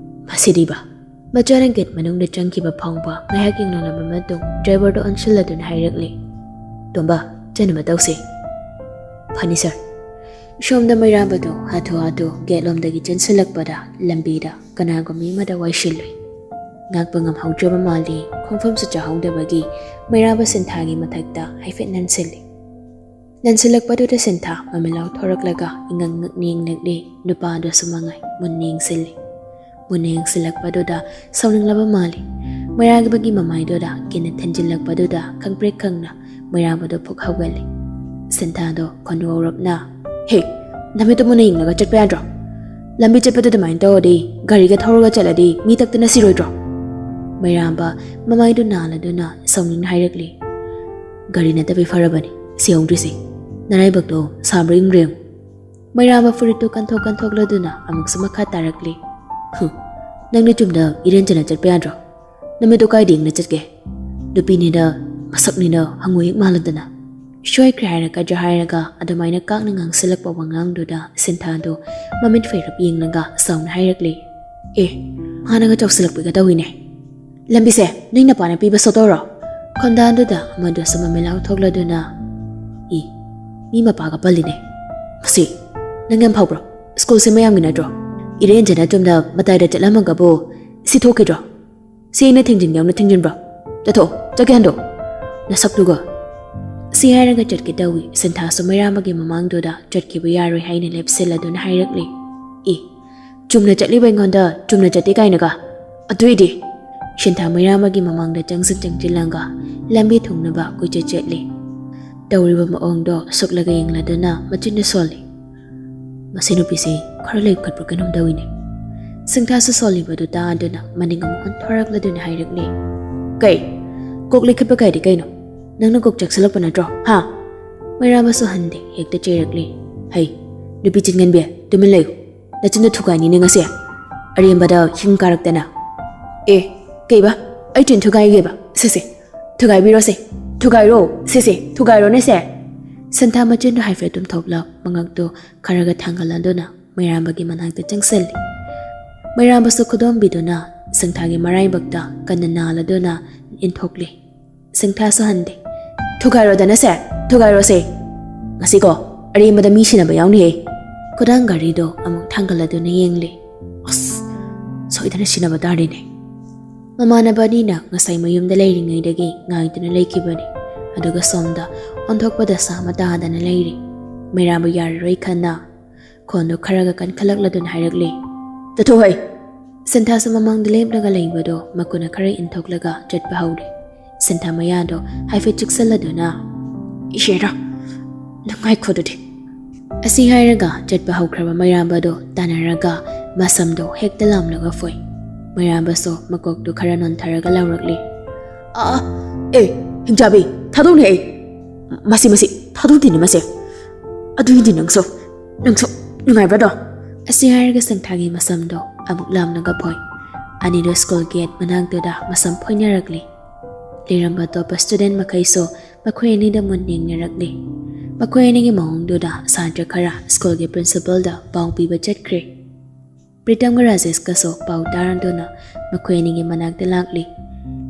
ꯃꯁꯤꯗꯤꯕ꯫" ꯃꯆꯥꯅ ꯒꯦꯠ ꯃꯅꯨꯡꯗ ꯆꯪꯈꯤꯕ ꯐꯥꯎꯕ ꯉꯥꯏꯍꯥꯛ ꯌꯦꯡꯂꯝꯂꯕ ꯃꯇꯨꯡ ꯗ꯭ꯔꯥꯏꯚꯔꯗꯣ ꯑꯣꯟꯁꯤꯜꯂꯗꯨꯅ ꯍꯥꯏꯔꯛꯂꯤ, "ꯇꯣꯝꯕ, ꯆꯠꯅꯕ ꯇꯧꯁꯦ꯫" "ꯐꯅꯤ ꯁꯥꯔ꯫" ꯁꯣꯝꯗ ꯃꯩꯔꯥꯕꯗꯣ ꯍꯥꯊꯨ ꯍꯥꯊꯨ ꯒꯦꯠ ꯂꯣꯝꯗꯒꯤ ꯆꯦꯟꯁꯤꯜꯂꯛꯄꯗ ꯂꯝꯕꯤꯗ ꯀꯅꯥꯒꯨꯝꯕꯤ ꯑꯃꯗ ꯋꯥꯏꯁꯤꯜꯂꯨꯏ꯫ ꯉꯥꯛꯄ ꯉꯝꯍꯧꯗ꯭ꯔꯕ ꯃꯥꯜꯂꯤ, ꯈꯣꯡꯐꯝꯁꯨ ꯆꯥꯍꯧꯗꯕꯒꯤ ꯃꯩꯔꯥꯕ ꯁꯤꯟꯊꯥꯒꯤ ꯃꯊꯛꯇ ꯍꯥꯏꯐꯦꯠ ꯅꯟꯁꯤꯜꯂꯤ꯫ ꯅꯟꯁꯤꯜꯂꯛꯄꯗꯨꯗ ꯁꯤꯟꯊꯥ ꯃꯃꯤꯠ ꯂꯥꯎꯊꯣꯔꯛꯂꯒ ꯏꯉꯛ ꯉꯛꯅ ꯌꯦꯡꯂꯛꯂꯤ꯫ ꯅꯨꯄꯥ ꯑꯗꯨꯁꯨ ꯃꯉꯥꯏ ꯃꯨꯟꯅ ꯌꯦꯡꯁꯤꯜꯂꯤ꯫ ꯃꯨꯟꯅ ꯌꯦꯡꯁꯤꯜꯂꯛꯄꯗꯨꯗ ꯁꯥꯎꯅꯤꯡꯂꯕ ꯃꯥꯜꯂꯤ꯫ ꯃꯩꯔꯥꯕꯒꯤ ꯃꯃꯥꯏꯗꯨꯗ ꯀꯤꯟꯅ ꯊꯤꯟꯖꯤꯜꯂꯛꯄꯗꯨꯗ ꯈꯪꯄ꯭ꯔꯦꯛ ꯈꯪꯅ ꯃꯩꯔꯥꯕꯗꯨ ꯐꯨꯛ ꯍꯧꯒꯠꯂꯤ꯫ ꯁꯤꯟꯊꯥꯗꯣ ꯈꯣꯟꯊꯣꯛ ꯍꯧꯔꯞꯅ, "ꯍꯦ, ꯅꯃꯤꯠꯇꯨ ꯃꯨꯟꯅ ꯌꯦꯡꯂꯒ ꯆꯠꯄ ꯌꯥꯗ꯭ꯔꯣ? "ꯂꯝꯕꯤ ꯆꯠꯄꯗ ꯑꯗꯨꯃꯥꯏꯅ ꯇꯧꯔꯗꯤ, ꯒꯥꯔꯤꯒ ꯊꯧꯔꯒ ꯆꯠꯂꯗꯤ ꯃꯤ ꯇꯛꯇꯅ ꯁꯤꯔꯣꯏꯗ꯭ꯔꯣ?" ꯃꯩꯔꯥꯝꯕ ꯃꯃꯥꯏꯗꯨ ꯅꯥꯜꯂꯗꯨꯅ ꯁꯥꯎꯅꯤꯡꯅ ꯍꯥꯏꯔꯛꯂꯤ꯫ "ꯒꯥꯔꯤ ꯅꯠꯇꯕꯩ ꯐꯔꯕꯅꯤ, ꯁꯤꯍꯧꯗ꯭ꯔꯤꯁꯦ꯫ ꯅꯔꯥꯏꯕꯛꯇꯣ ꯁꯥꯕ꯭ꯔꯥ ꯌꯦꯡꯕ꯭ꯔꯥ ꯌꯦꯡꯉꯨ꯫" ꯃꯩꯔꯥꯝꯕ ꯐꯨꯔꯤꯠꯇꯨ ꯀꯟꯊꯣꯛ ꯀꯟꯊꯣꯛꯂꯗꯨꯅ ꯑꯃꯨꯛꯁꯨ ꯃꯈꯥ ꯇꯥꯔꯛꯂꯤ꯫ "ꯍꯨꯝ, ꯅꯪꯗꯤ ꯆꯨꯝꯅ ꯏꯔꯦꯟꯖꯅ ꯆꯠꯄ ꯌꯥꯗ꯭ꯔꯣ? ꯅꯨꯃꯤꯠꯇꯣ ꯀꯥꯏꯗ ꯌꯦꯡꯅ ꯆꯠꯀꯦ? ꯅꯨꯄꯤꯅꯤꯅ, ꯃꯁꯛꯅꯤꯅ ꯍꯪꯉꯣꯏ ꯍꯦꯛ ꯃꯥꯜꯂꯗꯅ꯫" ꯁꯣꯏꯈ꯭ꯔꯦ ꯍꯥꯏꯔꯛꯀꯗ꯭ꯔꯥ ꯍꯥꯏꯔꯒ ꯑꯗꯨꯃꯥꯏꯅ ꯀꯥꯛꯅ ꯉꯥꯡꯁꯤꯜꯂꯛꯄ ꯋꯥꯉꯥꯡꯗꯨꯗ ꯁꯤꯟꯊꯥꯗꯣ ꯃꯃꯤꯠ ꯐꯩꯔꯞ ꯌꯦꯡꯂꯒ ꯁꯥꯎꯅ ꯍꯥꯏꯔꯛꯂꯤ꯫ "ꯑꯦ, ꯃꯥꯅꯒ ꯆꯥꯎꯁꯤꯜꯂꯛꯄꯤꯒ ꯇꯧꯏꯅꯦ꯫ ꯂꯝꯕꯤꯁꯦ ꯅꯣꯏ ꯅꯄꯥꯅ ꯄꯤꯕ ꯁꯣꯇꯧꯔꯣ?" ꯈꯣꯟꯗꯥꯗꯨꯗ ꯑꯃꯗꯨꯁꯨ ꯃꯃꯤꯠ ꯂꯥꯎꯊꯣꯛꯂꯗꯨꯅ, "ꯏ, ꯃꯤ ꯃꯄꯥꯒ ꯄꯜꯂꯤꯅꯦ꯫ ꯃꯁꯤ, ꯅꯪ ꯌꯥꯝ ꯐꯥꯎꯕ꯭ꯔꯣ? ꯁ꯭ꯀꯨꯜꯁꯦ ꯃꯌꯥꯝꯒꯤ ꯅꯠꯇ꯭ꯔꯣ? ꯏꯔꯦꯟꯖꯅ ꯆꯨꯝꯅ ꯃꯇꯥꯏꯗ ꯆꯠꯂꯝꯃꯒꯕꯨ ꯁꯤ ꯊꯣꯛꯈꯤꯗ꯭ꯔꯣ? ꯁꯤ ꯑꯩꯅ ꯊꯤꯡꯖꯤꯟꯒꯦ ꯌꯥꯎꯅ ꯊꯤꯡꯖꯤꯟꯕ꯭ꯔꯣ? ꯆꯠꯊꯣꯛꯑꯣ, ꯆꯠꯀꯦ ꯍꯟꯗꯣꯛ꯫ ꯅꯁꯛꯇꯨꯒ꯫" ꯁꯤ ꯍꯥꯏꯔꯒ ꯆꯠꯀꯦ ꯇꯧꯏ꯫ ꯁꯤꯟꯊꯥꯁꯨ ꯃꯩꯔꯥꯝꯕꯒꯤ ꯃꯃꯥꯡꯗꯨꯗ ꯆꯠꯈꯤꯕ ꯌꯥꯔꯣꯏ ꯍꯥꯏꯅ ꯂꯦꯞꯁꯤꯜꯂꯗꯨꯅ ꯍꯥꯏꯔꯛꯂꯤ꯫ "ꯏ, ꯆꯨꯝꯅ ꯆꯠꯂꯤꯕ ꯑꯩꯉꯣꯟꯗ ꯆꯨꯝꯅ ꯆꯠꯇꯦ ꯀꯥꯏꯅꯒ? ꯑꯗꯨꯏꯗꯤ꯫" ꯁꯤꯟꯊꯥ ꯃꯩꯔꯥꯝꯕꯒꯤ ꯃꯃꯥꯡꯗ ꯆꯪꯁꯤꯟ ꯆꯪꯁꯤꯜꯂꯒ ꯂꯝꯕꯤ ꯊꯨꯡꯅꯕ ꯀꯣꯏꯆꯠ ꯆꯠꯂꯤ꯫ ꯇꯧꯔꯤꯕ ꯃꯑꯣꯡꯗꯣ ꯁꯨꯛꯂꯒ ꯌꯦꯡꯂꯗꯨꯅ ꯃꯆꯤꯟꯗ ꯁꯣꯜꯂꯤ꯫ "ꯃꯁꯤ ꯅꯨꯄꯤꯁꯤ ꯈꯔ ꯂꯩꯈꯠꯄ꯭ꯔꯥ ꯀꯩꯅꯣꯝ ꯇꯧꯏꯅꯦ꯫" ꯁꯤꯡꯊꯥꯁꯨ ꯁꯣꯜꯂꯤꯕꯗꯨ ꯇꯥꯗꯨꯅ ꯃꯅꯤꯡ ꯑꯃꯨꯛ ꯑꯣꯟꯊꯣꯔꯛꯂꯗꯨꯅ ꯍꯥꯏꯔꯛꯂꯤ꯫ "ꯀꯩ? ꯀꯣꯛ ꯂꯩꯈꯠꯄ ꯀꯥꯏꯗꯤ ꯀꯩꯅꯣ? ꯅꯪꯅ ꯀꯣꯛ ꯆꯥꯛꯁꯤꯜꯂꯛꯄ ꯅꯠꯇ꯭ꯔꯣ, ꯍꯥ?" ꯃꯩꯔꯥꯕꯁꯨ ꯍꯟꯗꯦ, ꯍꯦꯛꯇ ꯆꯩꯔꯛꯂꯤ꯫ "ꯍꯩ, ꯅꯨꯄꯤ ꯆꯤꯟꯒꯟꯕꯤ, ꯇꯨꯃꯤꯟ ꯂꯩꯌꯨ꯫ ꯅꯆꯤꯟꯗꯣ ꯊꯨꯒꯥꯏꯅꯤꯅꯦ ꯉꯁꯤ꯫ ꯑꯔꯦꯝꯕꯗ ꯍꯤꯡ ꯀꯥꯔꯛꯇꯅ꯫" "ꯑꯦ, ꯀꯩꯕ? ꯑꯩ ꯆꯤꯟ ꯊꯨꯒꯥꯏꯒꯦꯕ? ꯁꯦ ꯁꯦ, ꯊꯨꯒꯥꯏꯕꯤꯔꯣ ꯁꯦ꯫ ꯊꯨꯒꯥꯏꯔꯣ, ꯁꯦ ꯁꯦ, ꯊꯨꯒꯥꯏꯔꯣꯅꯦ ꯁꯦ꯫" ꯁꯤꯟꯊꯥ ꯃꯆꯤꯟꯗꯣ ꯍꯥꯏꯐꯦꯠ ꯇꯨꯝꯊꯣꯛꯂ ꯃꯉꯛꯇꯨ ꯈꯔꯒ ꯊꯥꯡꯒꯠꯂꯗꯨꯅ ꯃꯩꯔꯥꯝꯕꯒꯤ ꯃꯅꯥꯛꯇ ꯆꯪꯁꯤꯜꯂꯤ꯫ ꯃꯩꯔꯥꯝꯕꯁꯨ ꯈꯨꯗꯣꯝꯕꯤꯗꯨꯅ ꯁꯤꯡꯊꯥꯒꯤ ꯃꯔꯥꯏꯕꯛꯇ ꯀꯟꯅ ꯅꯥꯜꯂꯗꯨꯅ ꯏꯟꯊꯣꯛꯂꯤ꯫ ꯁꯤꯡꯊꯥꯁꯨ ꯍꯟꯗꯦ꯫ "ꯊꯨꯒꯥꯏꯔꯣꯗꯅ ꯁꯦ, ꯊꯨꯒꯥꯏꯔꯣꯁꯦ꯫ ꯉꯁꯤꯀꯣ ꯑꯔꯦꯝꯕꯗ ꯃꯤ ꯁꯤꯅꯕ ꯌꯥꯎꯅꯤꯍꯦ꯫" ꯈꯨꯗꯥꯡ ꯒꯥꯔꯤꯗꯣ ꯑꯃꯨꯛ ꯊꯥꯡꯒꯠꯂꯗꯨꯅ ꯌꯦꯡꯂꯤ꯫ "ꯑꯁ, ꯁꯣꯏꯗꯅ ꯁꯤꯅꯕ ꯇꯥꯔꯦꯅꯦ꯫" ꯃꯃꯥꯟꯅꯕ ꯑꯅꯤꯅ ꯉꯁꯥꯏ ꯃꯌꯨꯝꯗ ꯂꯩꯔꯤꯉꯩꯗꯒꯤ ꯉꯥꯏꯗꯨꯅ ꯂꯩꯈꯤꯕꯅꯤ꯫ ꯑꯗꯨꯒ ꯁꯣꯝꯗ ꯑꯣꯟꯊꯣꯛꯄ ꯗꯁꯥ ꯑꯃ ꯇꯥꯗꯅ ꯂꯩꯔꯤ꯫ ꯃꯩꯔꯥꯝꯕ ꯌꯥꯔꯔꯣꯏ ꯈꯟꯅ ꯈꯣꯟꯗꯣ ꯈꯔꯒ ꯀꯟꯈꯠꯂꯛꯂꯗꯨꯅ ꯍꯥꯏꯔꯛꯂꯤ, "ꯇꯠꯊꯣꯛꯍꯩ!" ꯁꯤꯟꯊꯥꯁꯨ ꯃꯃꯥꯡꯗ ꯂꯦꯞꯂꯒ ꯂꯩꯕꯗꯣ ꯃꯈꯨꯠꯅ ꯈꯔ ꯏꯟꯊꯣꯛꯂꯒ ꯆꯠꯄ ꯍꯧꯔꯦ꯫ ꯁꯤꯟꯊꯥ ꯃꯌꯥꯗꯣ ꯍꯥꯏꯐꯦꯠ ꯆꯤꯛꯁꯜꯂꯗꯨꯅ, "ꯏꯆꯦꯔꯥ, ꯅꯪ ꯉꯥꯏꯈꯣ ꯑꯗꯨꯗꯤ꯫" ꯑꯁꯤ ꯍꯥꯏꯔꯒ ꯆꯠꯄ ꯍꯧꯈ꯭ꯔꯕ ꯃꯩꯔꯥꯝꯕꯗꯣ ꯇꯥꯟꯅꯔꯒ ꯃꯁꯝꯗꯣ ꯍꯦꯛꯇ ꯂꯥꯝꯂꯒ ꯐꯣꯏ꯫ ꯃꯩꯔꯥꯝꯕꯁꯨ ꯃꯀꯣꯛꯇꯨ ꯈꯔ ꯅꯣꯟꯊꯔꯒ ꯂꯥꯎꯔꯛꯂꯤ꯫ "ꯑꯥ, ꯑꯦ, ꯍꯤꯡꯆꯥꯕꯤ, ꯊꯥꯗꯣꯛꯅꯦ ꯑꯩ꯫ ꯃꯁꯤ, ꯃꯁꯤ, ꯊꯥꯗꯣꯛꯇꯦꯅꯦ ꯃꯁꯦ꯫ ꯑꯗꯨꯒꯤꯗꯤ ꯅꯪꯁꯨ, ꯅꯪꯁꯨ ꯅꯨꯡꯉꯥꯏꯕ꯭ꯔꯗꯣ?" ꯑꯁꯤ ꯍꯥꯏꯔꯒ ꯁꯦꯡꯊꯥꯒꯤ ꯃꯁꯝꯗꯣ ꯑꯃꯨꯛ ꯂꯥꯝꯂꯒ ꯐꯣꯏ꯫ ꯑꯅꯤꯗꯣ ꯁ꯭ꯀꯨꯜ ꯒꯦꯠ ꯃꯅꯥꯛꯇꯨꯗ ꯃꯁꯝ ꯐꯣꯏꯅꯔꯛꯂꯤ꯫ ꯂꯩꯔꯝꯕ ꯑꯇꯣꯞꯄ ꯁ꯭ꯇꯨꯗꯦꯟꯠ ꯃꯈꯩꯁꯨ ꯃꯈꯣꯏ ꯑꯅꯤꯗ ꯃꯨꯟ ꯌꯦꯡꯅꯔꯛꯂꯤ꯫ ꯃꯈꯣꯏ ꯑꯅꯤꯒꯤ ꯃꯑꯣꯡꯗꯨꯗ ꯁꯥꯇ꯭ꯔ ꯈꯔ ꯁ꯭ꯀꯨꯜꯒꯤ ꯄ꯭ꯔꯤꯟꯁꯤꯄꯜꯗ ꯄꯥꯎ ꯄꯤꯕ ꯆꯠꯈ꯭ꯔꯦ꯫ ꯄ꯭ꯔꯤꯇꯝꯒ ꯔꯥꯖꯦꯁꯀꯁꯨ ꯄꯥꯎ ꯇꯥꯔꯗꯨꯅ ꯃꯈꯣꯏ ꯑꯅꯤꯒꯤ ꯃꯅꯥꯛꯇ ꯂꯥꯛꯂꯤ꯫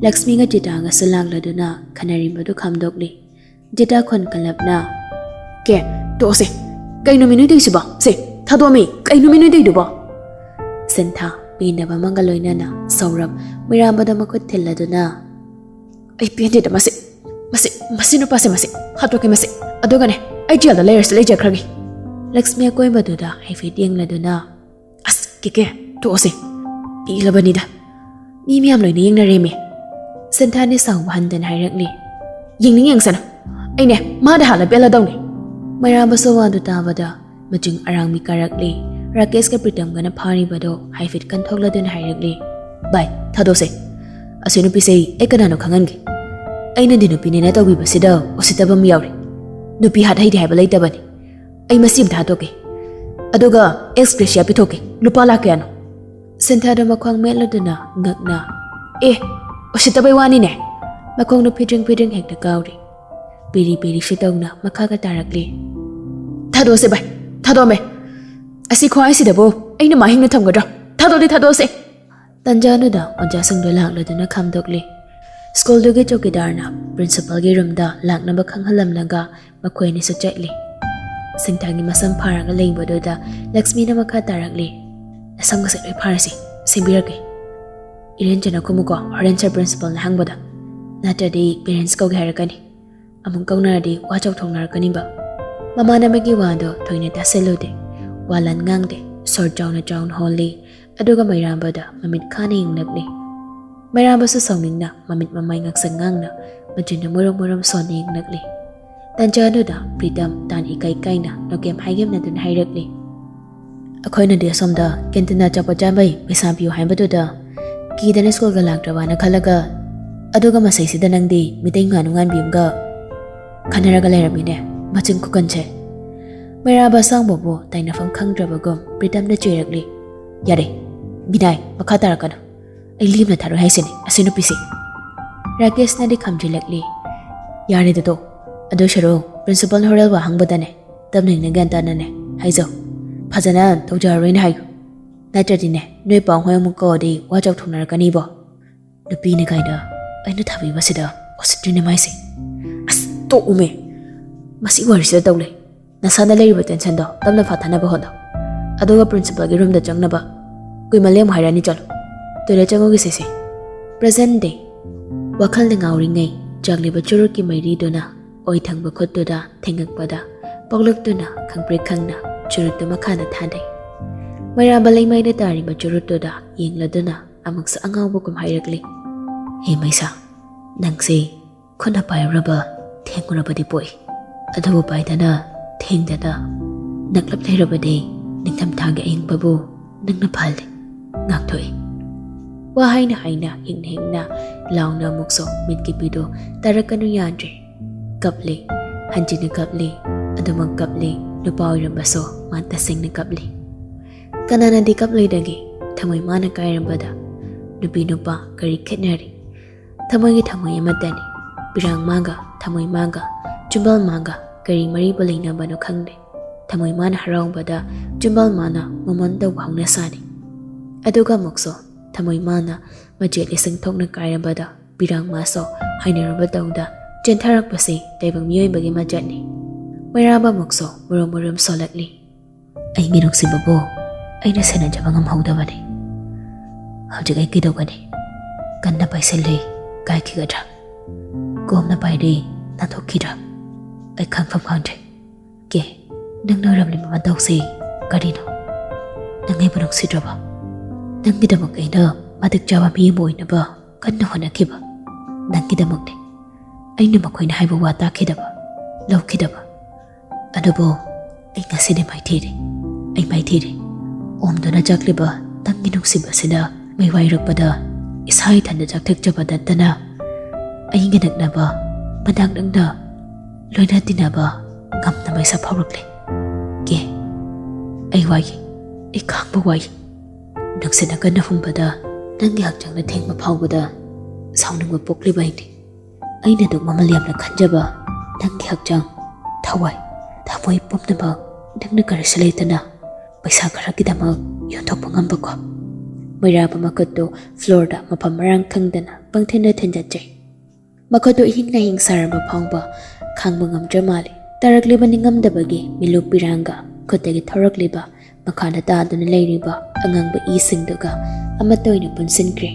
ꯂꯛꯁꯃꯤꯒ ꯖꯤꯇꯥꯒꯁꯨ ꯂꯥꯛꯂꯗꯨꯅ ꯈꯟꯅꯔꯤꯕꯗꯨ ꯈꯥꯝꯗꯣꯛꯂꯤ꯫ ꯖꯤꯇꯥ ꯈꯣꯟ ꯀꯜꯂꯞꯅ, "ꯀꯦ, ꯇꯣꯛꯑꯁꯦ꯫ ꯀꯩꯅꯣ ꯃꯤ ꯅꯣꯏ ꯇꯧꯏꯁꯤꯕꯣ? ꯁꯦ, ꯊꯥꯗꯣꯛꯑꯃꯤ꯫ ꯀꯩꯅꯣ ꯃꯤ ꯅꯣꯏ ꯇꯧꯏꯗꯨꯕꯣ?" ꯁꯦꯟꯊꯥ ꯄꯦꯟꯗꯕ ꯑꯃꯒ ꯂꯣꯏꯅꯅ ꯁꯧꯔꯞ ꯃꯩꯔꯥꯝꯕꯗ ꯃꯈꯨꯠ ꯊꯤꯜꯂꯗꯨꯅ, "ꯑꯩ ꯄꯦꯟꯗꯦꯗ ꯃꯁꯤ, ꯃꯁꯤ, ꯃꯁꯤ ꯅꯨꯄꯥꯁꯦ ꯃꯁꯤ꯫ ꯍꯥꯠꯇꯣꯛꯀꯦ ꯃꯁꯤ꯫ ꯑꯗꯨꯒꯅꯦ, ꯑꯩ ꯖꯦꯜꯗ ꯂꯩꯔꯁꯨ ꯂꯩꯖꯈ꯭ꯔꯒꯦ"꯫ ꯂꯛꯁꯃꯤ ꯑꯀꯣꯏꯕꯗꯨꯗ ꯍꯥꯏꯐꯦꯠ ꯌꯦꯡꯂꯗꯨꯅ, "ꯑꯁ, ꯀꯦꯀꯦ, ꯇꯣꯛꯑꯁꯦ꯫ ꯄꯦꯜꯂꯕꯅꯤꯗ꯫ ꯃꯤ ꯃꯌꯥꯝ ꯂꯣꯏꯅ ꯌꯦꯡꯅꯔꯦꯃꯤ"꯫ ꯁꯦꯟꯊꯥꯅ ꯁꯥꯎꯕ ꯍꯟꯗꯅ ꯍꯥꯏꯔꯛꯂꯤ, "ꯌꯦꯡꯅꯤꯡ ꯌꯦꯡꯁꯅꯨ꯫ ꯑꯩꯅꯦ, ꯃꯥꯗ ꯍꯥꯜꯂ ꯄꯦꯜꯂꯗꯧꯅꯦ"꯫ ꯃꯩꯔꯥꯝꯕꯁꯨ ꯋꯥꯗꯨ ꯇꯥꯕꯗ ꯃꯆꯤꯡ ꯑꯔꯥꯡꯕꯤ ꯀꯥꯔꯛꯂꯤ꯫ ꯔꯥꯀꯦꯁꯀ ꯄ꯭ꯔꯤꯇꯝꯒꯅ ꯐꯥꯔꯤꯕꯗꯣ ꯍꯥꯏꯐꯦꯠ ꯀꯟꯊꯣꯛꯂꯗꯨꯅ ꯍꯥꯏꯔꯛꯂꯤ, "ꯚꯥꯏ, ꯊꯥꯗꯣꯛꯁꯦ꯫ ꯑꯁꯤ ꯅꯨꯄꯤꯁꯦ ꯑꯩ ꯀꯅꯥꯅꯣ ꯈꯪꯍꯟꯒꯦ꯫ ꯑꯩꯅꯗꯤ ꯅꯨꯄꯤꯅꯦꯅ ꯇꯧꯕꯤꯕꯁꯤꯗ ꯎꯁꯤꯠꯇꯕ ꯑꯃ ꯌꯥꯎꯔꯦ꯫ ꯅꯨꯄꯤ ꯍꯥꯠ ꯍꯩꯗꯦ ꯍꯥꯏꯕ ꯂꯩꯇꯕꯅꯤ꯫ ꯑꯩ ꯃꯁꯤ ꯑꯝꯇ ꯍꯥꯠꯇꯣꯛꯀꯦ꯫ ꯑꯗꯨꯒ ꯑꯦꯛꯁ ꯒ꯭ꯔꯦꯁꯤꯌꯥ ꯄꯤꯊꯣꯛꯀꯦ꯫ ꯂꯨꯄꯥ ꯂꯥꯛ ꯀꯌꯥꯅꯣ?" ꯁꯦꯟꯊꯥꯗꯣ ꯃꯈ꯭ꯋꯥꯡ ꯃꯦꯠꯂꯗꯨꯅ ꯉꯛꯅ, "ꯑꯦ, ꯎꯁꯤꯠꯇꯕꯩ ꯋꯥꯅꯤꯅꯦ"꯫ ꯃꯈꯣꯡꯗꯣ ꯐꯤꯗ꯭ꯔꯤꯡ ꯐꯤꯗ꯭ꯔꯤꯡ ꯍꯦꯛꯇ ꯀꯥꯎꯔꯤ꯫ ꯄꯤꯔꯤ ꯄꯤꯔꯤꯁꯨ ꯇꯧꯅ ꯃꯈꯥꯒ ꯇꯥꯔꯛꯂꯤ꯫ "ꯊꯥꯗꯣꯛꯑꯁꯦ ꯚꯥꯏ, ꯊꯥꯗꯣꯛꯑꯝꯃꯦ꯫ ꯑꯁꯤ ꯈ꯭ꯋꯥꯏꯁꯤꯗꯕꯨ ꯑꯩꯅ ꯃꯥ ꯍꯤꯡꯅ ꯊꯝꯒꯗ꯭ꯔꯣ? ꯊꯥꯗꯣꯛꯑꯗꯤ ꯊꯥꯗꯣꯛꯑꯁꯦ"꯫ ꯇꯟꯖꯥꯗꯨꯗ ꯑꯣꯖꯥꯁꯤꯡꯗꯣ ꯂꯥꯛꯂꯗꯨꯅ ꯈꯥꯝꯗꯣꯛꯂꯤ꯫ ꯁ꯭ꯀꯨꯜꯗꯨꯒꯤ ꯆꯧꯀꯤꯗꯥꯔꯅ ꯄ꯭ꯔꯤꯟꯁꯤꯄꯜꯒꯤ ꯔꯨꯝꯗ ꯂꯥꯛꯅꯕ ꯈꯪꯍꯜꯂꯝꯂꯒ ꯃꯈꯣꯏ ꯑꯅꯤꯁꯨ ꯆꯠꯂꯤ꯫ ꯁꯦꯟꯊꯥꯒꯤ ꯃꯁꯝ ꯐꯥꯔꯒ ꯂꯩꯕꯗꯨꯗ ꯂꯛꯁꯃꯤꯅ ꯃꯈꯥ ꯇꯥꯔꯛꯂꯤ, "ꯅꯁꯝꯒꯁꯦ ꯂꯣꯏ ꯐꯥꯔꯁꯤ, ꯁꯦꯝꯕꯤꯔꯛꯀꯦ꯫ ꯏꯔꯦꯟꯖꯅ ꯈꯨꯝꯃꯨꯀꯣ, ꯍꯣꯔꯦꯟ ꯁꯥꯔ ꯄ꯭ꯔꯤꯟꯁꯤꯄꯜꯅ ꯍꯪꯕꯗ꯫ ꯅꯠꯇ꯭ꯔꯗꯤ ꯄꯦꯔꯦꯟꯁ ꯀꯧꯒꯦ ꯍꯥꯏꯔꯛꯀꯅꯤ꯫ ꯑꯃꯨꯛ ꯀꯧꯅꯔꯗꯤ ꯋꯥ ꯆꯥꯎꯊꯣꯛꯅꯔꯛꯀꯅꯤꯕ"꯫ ꯃꯃꯥꯟꯅꯕꯒꯤ ꯋꯥꯗꯣ ꯊꯣꯏꯅ ꯇꯥꯁꯤꯜꯂꯨꯗꯦ꯫ ꯋꯥ ꯂꯥꯟ ꯉꯥꯡꯗꯦ꯫ ꯁꯣꯔ ꯆꯥꯎꯅ ꯆꯥꯎꯅ ꯍꯣꯜꯂꯤ꯫ ꯑꯗꯨꯒ ꯃꯩꯔꯥꯝꯕꯗ ꯃꯃꯤꯠ ꯈꯥꯅ ꯌꯦꯡꯂꯛꯂꯤ꯫ ꯃꯩꯔꯥꯝꯕꯁꯨ ꯁꯥꯎꯅꯤꯡꯅ ꯃꯃꯤꯠ ꯃꯃꯥꯏ ꯉꯥꯛꯁꯪ ꯉꯥꯡꯅ ꯃꯆꯤꯟꯗ ꯃꯨꯔꯨꯝ ꯃꯨꯔꯨꯝ ꯁꯣꯟꯅ ꯌꯦꯡꯂꯛꯂꯤ꯫ ꯇꯥꯟꯖꯥ ꯑꯗꯨꯗ ꯄ꯭ꯔꯤꯇꯝ ꯇꯥꯟ ꯏꯀꯥꯏ ꯀꯥꯏꯅ ꯅꯣꯀꯦꯝ ꯍꯥꯏꯒꯦꯝꯅꯗꯨꯅ ꯍꯥꯏꯔꯛꯂꯤ, "ꯑꯩꯈꯣꯏꯅꯗꯤ ꯑꯁꯣꯝꯗ ꯀꯦꯟꯇꯤꯟꯗ ꯑꯆꯥꯄꯣꯠ ꯆꯥꯕꯩ ꯄꯩꯁꯥ ꯄꯤꯌꯨ ꯍꯥꯏꯕꯗꯨꯗ ꯀꯤꯗꯅ ꯁ꯭ꯀꯨꯜꯒ ꯂꯥꯛꯇ꯭ꯔꯕꯅ ꯈꯜꯂꯒ, ꯑꯗꯨꯒ ꯃꯁꯩꯁꯤꯗ ꯅꯪꯗꯤ ꯃꯤꯇꯩ ꯉꯥꯅꯨ ꯉꯥꯟꯕꯤ ꯑꯃꯒ ꯈꯟꯅꯔꯒ ꯂꯩꯔꯝꯃꯤꯅꯦ, ꯃꯆꯤꯟ ꯈꯨꯀꯟꯁꯦ!" ꯃꯩꯔꯥꯕ ꯑꯁꯥꯡꯕꯕꯨ ꯇꯥꯏꯅꯐꯝ ꯈꯪꯗ꯭ꯔꯕꯒꯨꯝ ꯄ꯭ꯔꯤꯇꯝꯅ ꯆꯩꯔꯛꯂꯤ꯫ "ꯌꯥꯔꯦ, ꯕꯤꯅꯥꯏ, ꯃꯈꯥ ꯇꯥꯔꯛꯀꯅꯨ꯫ ꯑꯩ ꯂꯦꯝꯅ ꯊꯥꯔꯣꯏ ꯍꯥꯏꯁꯤꯅꯤ ꯑꯁꯤ ꯅꯨꯄꯤꯁꯦ!" ꯔꯥꯀꯦꯁꯅꯗꯤ ꯈꯝꯖꯤꯜꯂꯛꯂꯤ꯫ "ꯌꯥꯔꯦꯗꯗꯣ, ꯑꯗꯨ ꯁꯔꯨꯛ ꯄ꯭ꯔꯤꯟꯁꯤꯄꯜ ꯍꯣꯔꯦꯜꯕꯨ ꯍꯪꯕꯗꯅꯦ, ꯇꯞꯅ ꯏꯪꯅ ꯒ꯭ꯌꯥꯟ ꯇꯥꯅꯅꯦ ꯍꯥꯏꯖꯧ꯫ ꯐꯖꯅ ꯇꯧꯖꯔꯔꯣꯏꯅ ꯍꯥꯏꯌꯨ꯫ ꯅꯠꯇ꯭ꯔꯗꯤꯅꯦ, ꯅꯣꯏ ꯄꯥꯎ ꯍꯣꯏ ꯑꯃꯨꯛ ꯀꯧꯔꯗꯤ ꯋꯥ ꯆꯥꯎꯊꯣꯛꯅꯔꯛꯀꯅꯤꯕꯣ꯫ ꯅꯨꯄꯤꯅ ꯀꯥꯏꯗ ꯑꯩꯅ ꯊꯥꯕꯤꯕꯁꯤꯗ ꯎꯁꯤꯠꯇ꯭ꯔꯤꯅꯦ ꯃꯥꯏꯁꯦ꯫ ꯑꯁ, ꯇꯣꯛꯎꯃꯦ꯫ ꯃꯁꯤ ꯋꯥꯔꯤꯁꯤꯗ ꯇꯧ ꯂꯩ꯫ ꯅꯁꯥꯅ ꯂꯩꯔꯤꯕ ꯇꯦꯟꯁꯟꯗꯣ ꯇꯞꯅ ꯐꯥꯊꯅꯕ ꯍꯣꯠꯅꯧ꯫ ꯑꯗꯨꯒ ꯄ꯭ꯔꯤꯟꯁꯤꯄꯜꯒꯤ ꯔꯨꯝꯗ ꯆꯪꯅꯕ꯫ ꯀꯨꯏꯃꯜꯂꯦ ꯑꯃꯨꯛ ꯍꯥꯏꯔꯛꯑꯅꯤ, ꯆꯠꯂꯣ꯫ ꯇꯣꯏꯂꯦꯠ ꯆꯪꯉꯨꯒꯤꯁꯦ ꯁꯦ꯫ ꯄ꯭ꯔꯖꯦꯟ ꯗꯦ꯫ ꯋꯥꯈꯜꯅ ꯉꯥꯎꯔꯤꯉꯩ ꯆꯥꯛꯂꯤꯕ ꯆꯨꯔꯨꯠꯀꯤ ꯃꯩꯔꯤꯗꯨꯅ ꯑꯣꯏ ꯊꯪꯕ ꯈꯨꯠꯇꯨꯗ ꯊꯦꯡꯉꯛꯄꯗ ꯄꯣꯛꯂꯛꯇꯨꯅ ꯈꯪꯄ꯭ꯔꯦꯛ ꯈꯪꯅ ꯆꯨꯔꯨꯠꯇꯨ ꯃꯈꯥꯗ ꯊꯥꯗꯩ꯫ ꯃꯩꯔꯥꯕ ꯂꯩꯃꯥꯏꯗ ꯇꯥꯔꯤꯕ ꯆꯨꯔꯨꯠꯇꯨꯗ ꯌꯦꯡꯂꯗꯨꯅ ꯑꯃꯨꯛꯁꯨ ꯑꯉꯥꯎꯕꯒꯨꯝ ꯍꯥꯏꯔꯛꯂꯤ, "ꯍꯦ ꯃꯩꯁꯥ, ꯅꯪꯁꯦ ꯈꯨꯠꯅ ꯄꯥꯏꯔꯨꯔꯕ ꯊꯦꯡꯉꯨꯔꯕꯗꯤ ꯄꯣꯛꯏ, ꯑꯗꯨꯕꯨ ꯄꯥꯏꯗꯅ ꯊꯦꯡꯗꯅ ꯅꯛꯂꯞ ꯂꯩꯔꯕꯗꯤ ꯅꯤꯡꯊꯝꯊꯥꯒꯤ ꯑꯌꯤꯡꯕꯕꯨ ꯅꯪꯅ ꯐꯍꯜꯂꯤ, ꯉꯥꯛꯊꯣꯛꯏ"꯫ ꯋꯥ ꯍꯥꯏꯅ ꯍꯥꯏꯅ ꯍꯤꯡꯅ ꯍꯤꯡꯅ ꯂꯥꯎꯅ ꯑꯃꯨꯛꯁꯨ ꯃꯤꯠꯀꯤ ꯄꯤꯗꯨ ꯇꯥꯔꯛꯀꯅꯨ ꯌꯥꯗ꯭ꯔꯦ꯫ ꯀꯞꯂꯤ꯫ ꯍꯟꯖꯤꯟꯅ ꯀꯞꯂꯤ꯫ ꯑꯗꯨꯃꯛ ꯀꯞꯂꯤ꯫ ꯅꯨꯄꯥ ꯑꯣꯏꯔꯝꯕꯁꯨ ꯃꯥ ꯇꯁꯦꯡꯅ ꯀꯞꯂꯤ꯫ ꯀꯅꯥꯅꯗꯤ ꯀꯞꯂꯣꯏꯗꯒꯦ? ꯊꯃꯣꯏ ꯃꯥꯅ ꯀꯥꯏꯔꯝꯕꯗ ꯅꯨꯄꯤ ꯅꯨꯄꯥ ꯀꯔꯤ ꯈꯦꯠꯅꯔꯤ? ꯊꯃꯣꯏꯒꯤ ꯊꯃꯣꯏ ꯑꯃꯠꯇꯅꯤ꯫ ꯄꯤꯔꯥꯡ ꯃꯥꯒ, ꯊꯃꯣꯏ ꯃꯥꯒ, ꯆꯨꯝꯕꯥꯜ ꯃꯥꯒ ꯀꯔꯤ ꯃꯔꯤꯕꯨ ꯂꯩꯅꯕꯅꯣ ꯈꯪꯗꯦ꯫ ꯊꯃꯣꯏ ꯃꯥꯅ ꯍꯔꯥꯎꯕꯗ ꯆꯨꯝꯕꯥꯜ ꯃꯥꯅ ꯃꯃꯣꯟ ꯇꯧꯕ ꯍꯧꯅ ꯁꯥꯅꯤ꯫ ꯑꯗꯨꯒ ꯑꯃꯨꯛꯁꯨ ꯊꯃꯣꯏ ꯃꯥꯅ ꯃꯆꯦꯠ ꯂꯤꯁꯤꯡ ꯊꯣꯛꯅ ꯀꯥꯏꯔꯕꯗ ꯄꯤꯔꯥꯡ ꯃꯥꯁꯨ ꯍꯥꯏꯅꯔꯨꯕ ꯇꯧꯗ ꯆꯦꯟꯊꯔꯛꯄꯁꯤ ꯇꯥꯏꯕꯪ ꯃꯤꯑꯣꯏꯕꯒꯤ ꯃꯆꯠꯅꯤ꯫ ꯃꯩꯔꯥꯕ ꯑꯃꯨꯛꯁꯨ ꯃꯨꯔꯨꯝ ꯃꯨꯔꯨꯝ ꯁꯣꯜꯂꯛꯂꯤ꯫ ꯑꯩꯒꯤ ꯅꯨꯡꯁꯤꯕꯕꯨ ꯑꯩꯅ ꯁꯦꯟꯅꯖꯕ ꯉꯝꯍꯧꯗꯕꯅꯤ꯫ ꯍꯧꯖꯤꯛ ꯑꯩ ꯀꯩꯗꯧꯒꯅꯤ? ꯀꯟꯅ ꯄꯥꯏꯁꯤꯜꯂꯤ, ꯀꯥꯏꯈꯤꯒꯗ꯭ꯔꯥ? ꯀꯣꯝꯅ ꯄꯥꯏꯔꯤ, ꯅꯥꯟꯊꯣꯛꯈꯤꯗ꯭ꯔꯥ? ꯑꯩ ꯈꯪꯐꯝ ꯈꯪꯗ꯭ꯔꯦ꯫ ꯀꯦ, ꯅꯪꯅ ꯑꯣꯏꯔꯝꯂꯤꯕ ꯃꯇꯧꯁꯤ ꯀꯔꯤꯅꯣ? ꯅꯪ ꯑꯩꯕꯨ ꯅꯨꯡꯁꯤꯗ꯭ꯔꯕ? ꯅꯪꯒꯤꯗꯃꯛ ꯑꯩꯅ ꯃꯇꯤꯛ ꯆꯥꯕ ꯃꯤ ꯑꯃ ꯑꯣꯏꯅꯕ ꯀꯟꯅ ꯍꯣꯠꯅꯈꯤꯕ ꯅꯪꯒꯤꯗꯃꯛꯅꯤ꯫ ꯑꯩꯅ ꯃꯈꯣꯏꯅ ꯍꯥꯏꯕ ꯋꯥ ꯇꯥꯈꯤꯗꯕ, ꯂꯧꯈꯤꯗꯕ꯫ ꯑꯗꯨꯕꯨ ꯑꯩ ꯉꯁꯤꯗꯤ ꯃꯥꯏꯊꯤꯔꯦ꯫ ꯑꯩ ꯃꯥꯏꯊꯤꯔꯦ꯫ ꯑꯣꯝꯗꯨꯅ ꯆꯥꯛꯂꯤꯕ ꯅꯪꯒꯤ ꯅꯨꯡꯁꯤꯕꯁꯤꯅ ꯃꯩ ꯋꯥꯏꯔꯛꯄꯗ ꯏꯁꯥ ꯏꯊꯟꯗ ꯆꯥꯛꯊꯦꯛꯆꯕ ꯅꯠꯇꯅ ꯑꯩꯒ ꯅꯛꯅꯕ, ꯃꯅꯥꯛ ꯅꯛꯅ ꯂꯣꯏꯅ ꯇꯤꯟꯅꯕ ꯉꯝꯅ ꯃꯩꯁꯥ ꯐꯥꯎꯔꯛꯂꯦ꯫ ꯀꯦ, ꯑꯩ ꯋꯥꯏꯌꯦ, ꯑꯩ ꯈꯥꯡꯕ ꯋꯥꯏꯌꯦ꯫ ꯅꯨꯡꯁꯤꯠꯅ ꯀꯟꯅ ꯍꯨꯝꯕꯗ ꯅꯪꯒꯤ ꯍꯛꯆꯥꯡꯅ ꯊꯦꯡꯕ ꯐꯥꯎꯕꯗ ꯁꯥꯎꯅꯤꯡꯕ ꯄꯣꯛꯂꯤꯕ ꯑꯩꯅꯤ꯫ ꯑꯩꯅ ꯑꯗꯨꯛ ꯃꯃꯜ ꯌꯥꯝꯅ ꯈꯟꯖꯕ ꯅꯪꯒꯤ ꯍꯛꯆꯥꯡ, ꯊꯋꯥꯏ, ꯊꯃꯣꯏ ꯄꯨꯝꯅꯃꯛ ꯅꯪꯅ ꯀꯔꯤꯁꯨ ꯂꯩꯇꯅ ꯄꯩꯁꯥ ꯈꯔꯒꯤꯗꯃꯛ ꯌꯣꯟꯊꯣꯛꯄ ꯉꯝꯕꯀꯣ꯫ ꯃꯩꯔꯥꯕ ꯃꯈꯨꯠꯇꯨ ꯐ꯭ꯂꯣꯔꯗ ꯃꯐꯝ ꯃꯔꯥꯡ ꯈꯪꯗꯅ ꯄꯪꯊꯤꯟꯗ ꯊꯤꯟꯖꯠꯆꯩ꯫ ꯃꯈꯨꯠꯇꯨ ꯏꯍꯤꯡ ꯅꯥꯍꯤꯡ ꯁꯥꯔꯝꯕ ꯐꯥꯎꯕ ꯈꯥꯡꯕ ꯉꯝꯗ꯭ꯔ ꯃꯥꯜꯂꯦ꯫ ꯇꯥꯔꯛꯂꯤꯕ ꯅꯤꯡꯉꯝꯗꯕꯒꯤ ꯃꯤꯂꯨꯞ ꯄꯤꯔꯥꯡꯒ ꯈꯨꯠꯇꯒꯤ ꯊꯣꯔꯛꯂꯤꯕ ꯃꯈꯥꯗ ꯇꯥꯗꯨꯅ ꯂꯩꯔꯤꯕ ꯑꯉꯥꯡꯕ ꯏꯁꯤꯡꯗꯨꯒ ꯑꯃꯠꯇ ꯑꯣꯏꯅ ꯄꯨꯟꯁꯤꯟꯈ꯭ꯔꯦ꯫